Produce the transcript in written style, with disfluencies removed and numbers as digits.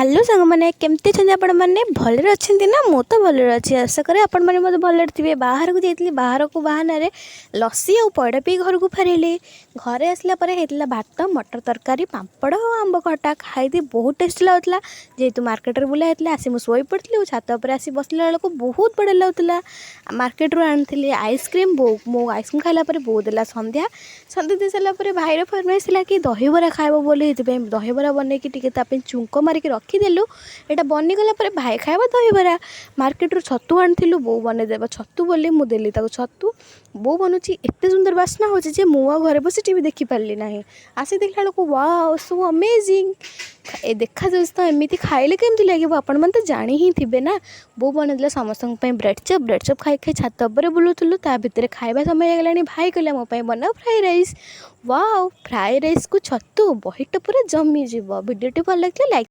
Hello ସାଙ୍ଗମାନେ, କେମିତି ଅଛନ୍ତି ଆପଣମାନେ? ଭଲରେ ଅଛନ୍ତି ନା? ମୁଁ ତ ଭଲରେ ଅଛି। ଆଶା କରେ ଆପଣମାନେ ମଧ୍ୟ ଭଲରେ ଥିବେ। ବାହାରକୁ ଯାଇଥିଲି। ବାହାରକୁ ବାହାନାରେ ଲସି ଆଉ ପଇଡ଼ ପିଇ ଘରକୁ ଫେରିଲି। ଘରେ ଆସିଲା ପରେ ହେଇଥିଲା ଭାତ, ମଟର ତରକାରୀ, ପାମ୍ପଡ଼ ଆଉ ଆମ୍ବ ଖଟା। ଖାଇକି ବହୁତ ଟେଷ୍ଟି ଲାଗୁଥିଲା। ଯେହେତୁ ମାର୍କେଟରେ ବୁଲା ହେଇଥିଲା, ଆସି ମୁଁ ଶୋଇ ପଡ଼ିଥିଲି ଓ ଛାତ ଉପରେ ଆସି ବସିଲା ବେଳକୁ ବହୁତ ବଢ଼ିଆ ଲାଗୁଥିଲା। ମାର୍କେଟରୁ ଆଣିଥିଲି ଆଇସ୍କ୍ରିମ୍। ବୋଉ ମୁଁ ଆଇସ୍କ୍ରିମ୍ ଖାଇଲା ପରେ ବୋଉ ଦେଲା ସନ୍ଧ୍ୟା। ସନ୍ଧ୍ୟା ଦେଇ ସାରିଲା ପରେ ଭାଇର ଫରମାଇଶ ଥିଲା କି ଦହିବରା ଖାଇବ ବୋଲି। ସେଥିପାଇଁ ଦହିବରା ବନେଇକି ଟିକେ ତା ପାଇଁ ଛୁଙ୍କ ମାରିକି ରଖିଦେଲୁ। ଏଇଟା ବନିଗଲା ପରେ ଭାଇ ଖାଇବ ଦହିବରା। ମାର୍କେଟରୁ ଛତୁ ଆଣିଥିଲୁ। ବୋଉ ବନେଇଦେବ ଛତୁ ବୋଲି ମୁଁ ଦେଲି ତାକୁ ଛତୁ। ବୋଉ ବନଉଛି, ଏତେ ସୁନ୍ଦର ବାସ୍ନା ହେଉଛି ଯେ ମୁଁ ଆଉ ଘରେ ବସି ଟିଭି ଦେଖିପାରିଲି ନାହିଁ। ଆସି ଦେଖିଲା ବେଳକୁ, ୱାଓ, ସୋ ଅମେଜିଂ! ଏ ଦେଖାଯାଉଛି ତ ଏମିତି, ଖାଇଲେ କେମିତି ଲାଗିବ, ଆପଣମାନେ ତ ଜାଣି ହିଁ ଥିବେ ନା? ବୋଉ ବନେଇଦେଲା ସମସ୍ତଙ୍କ ପାଇଁ ବ୍ରେଡ଼୍ ଚପ୍। ବ୍ରେଡ଼୍ ଚପ୍ ଖାଇ ଖାଇ ଛାତ ଉପରେ ବୁଲୁଥିଲୁ। ତା ଭିତରେ ଖାଇବା ସମୟ ହେଇଗଲାଣି। ଭାଇ କହିଲା, "ମୋ ପାଇଁ ବନାଅ ଫ୍ରାଏ ରାଇସ୍।" ୱାଓ, ଫ୍ରାଏ ରାଇସ୍କୁ ଛତୁ ବହିଟା ପୁରା ଜମିଯିବ। ଭିଡ଼ିଓଟି ଭଲ ଲାଗିଥିଲେ ଲାଇକ୍